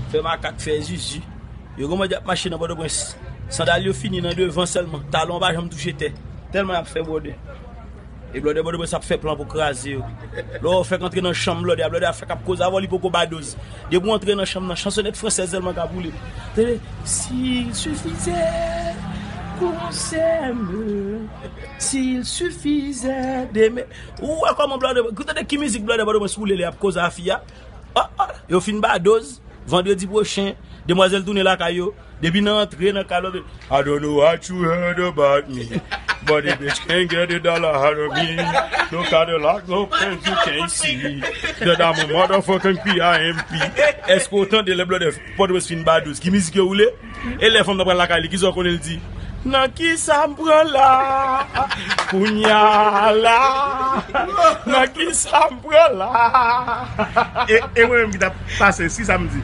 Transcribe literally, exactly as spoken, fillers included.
Fè makak, fè zizi. Yo gen mòd y ap mache nan Pòtoprens. Sandal yo fini nan devan sèlman. Talon pa janm touche tè. Tèlman y ap fè bwòdè. E blòdè Pòtoprens ap fè plan pou kraze yo. Lè w fèk antre nan chanm blòdè a, blòdè a fèk ap koze avè w, li poko ba doz. Depi w antre nan chanm nan, chansonèt fransèz sèlman k ap woule. Tande, s'il suffisait qu'on s'aime, s'il suffisait d'aimer. Ou wè kòman blòdè, koute de ki mizik blòdè Pòtoprens woule lè y ap koze a fi a. Ah, ah, yo fin ba doz. Vandredi pwochen, demwazèl tounen lakay yo. Depi nan antre nan kay lòt, I don't know what you heard about me, but the bitch can't get a dollar out of me. No Cadillac, no Benz, you can't see that I'm a motherfucking P I M P. Èske w tande lè blòdè Pòtoprens fin ba doz? Ki mizik yo woule? E lè fanm nan pral lakay li, kisa w konnen l di? Nan kisa m pran la? Kounya la. Nan kisa m pran la? E, e mwen menm ki t ap pase, si sa m di.